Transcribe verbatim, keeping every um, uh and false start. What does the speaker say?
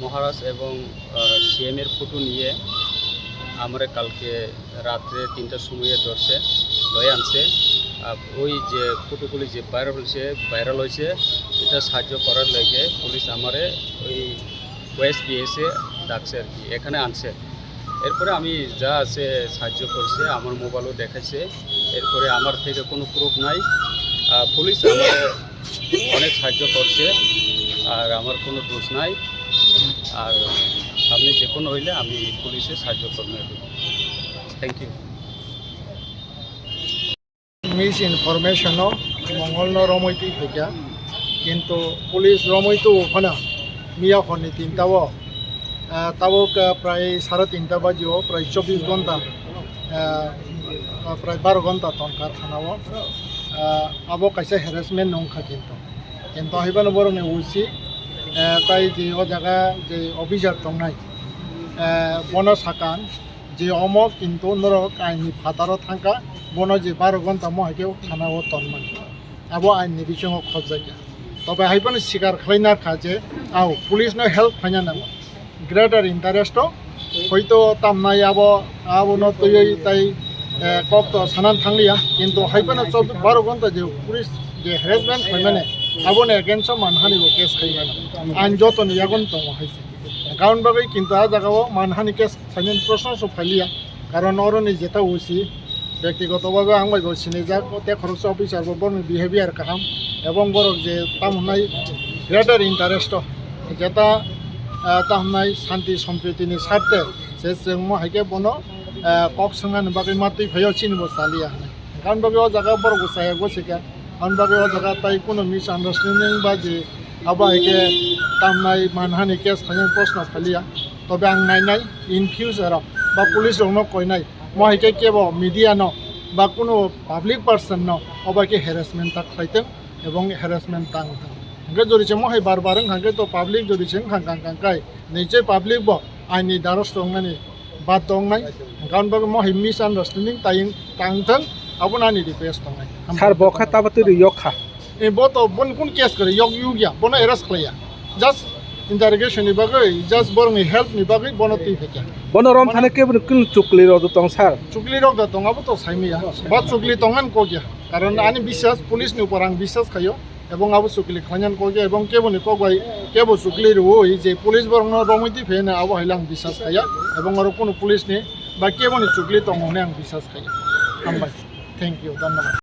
মহারাজ এবং সিএম এর ফটো নিয়ে আমারে কালকে রাত্রে তিনটার সময় ধরছে, লয়ে আনছে। আর ওই যে ফটোগুলি যে ভাইরাল হয়েছে, ভাইরাল হয়েছে, এটা সাহায্য করার লেগে পুলিশ আমারে ওই ওয়েস্ট বিএসএ ডাকছে আর কি, এখানে আনছে। এরপরে আমি যা আছে সাহায্য করছে, আমার মোবাইলও দেখাইছে। এরপরে আমার থেকে কোনো প্রুফ নাই। আহ, পুলিশ আমার অনেক সাহায্য করছে, আর আমার কোনো দোষ নাই। আর সামনে যে কোনো হইলে আমি পুলিশে সাহায্য করবো। Thank you. Misinformation o Mongol no romwi twi phaikha, kintu police romwi tubu phano miya horni tinta o, ah, tabuk, ah, prai sare tinta baji o, prai chobbish ghonta, ah, prai baro ghonta tonkha thana o. Ah, abo kaisa harassment wngkha kintu, kintu haiphano borokni O C, ah, tai je o jaga je officer tongnai, ah, bono sakha, je omo kintu norok aini phataro thangkha, bono je baro ghonta mo hai khe thana o tonmani, abo aini bisingo khobjakya. Tobe hai phano sikar khlai narkha je, ao, police no help khlaina nango, greater interest o, hoito tamnai abo, abono twiwi tai, eh, kok to sanan thangliya, kintu hai phano chobbish baro ghonta je police je harassment khlaimani, aboni against o manhani bo case khlaimani, ain jotoni yagon tongo hai se. Karon bagwi kintu a jaga o manhani case khlainani proshno se phailiya, karon oroni jeta O C bektigoto bhabe ang bai bo sinijak, tei khoroksa officer bo borokni behavior kaham, ebong borok je tamo hwnai greater interest o jeta, ah, tamo hwnai shanti sompriti ni sarthe se chwngmo hai khe bono, ah, kok swngnani bagwi ma twi phaio chini bo chaliya hwnwi. Karon bagwi o jaga borok bo chaya gosika, karon bagwi o jaga tai kunu misunderstanding ba je abo hai khe tamnai manhani case khlainani proshno phailiya. Tobe ang nainai in future o ba police rokno koinai, mo hai khe kebo media no ba kunu public person no obo hai khe harassment ta khlaitwng ebong harassment ta wngthwng. Hwnkhe jodi se mo hai bar bar wngkha khe to public jodi se wngkha kang kang kai, nichoi public bo aini darosh tongnani bad tongnai, karon bagwi mo hai misunderstanding tayung tangthwng, abono ani request tongnai. Sir, bo kha tabo twi rwi yok kha. Eh, bo to bon kun case kore yok yugya, bono arrest khlaiya. Just interrogation ni bagwi, just borokni help ni bagwi bono twi phaikha. Bono rom thani kebo kun chukli rok tong sir. Chukli rok da tong, abo to saimiya. Ba chukli tongan kokya. Karon ani biswas, police ni upor ang biswas khaio. Ebong abo chukli khlainani kokya, ebong kebo ni kok bai kebo chukli rwui je police borokno romwi twi phaina abo hai lang biswas khaiya. Ebong oro kunu police ni ba kebo ni chukli tongo hwnwi ang biswas khaiya. Hambai. Thank you. Dhanyabad.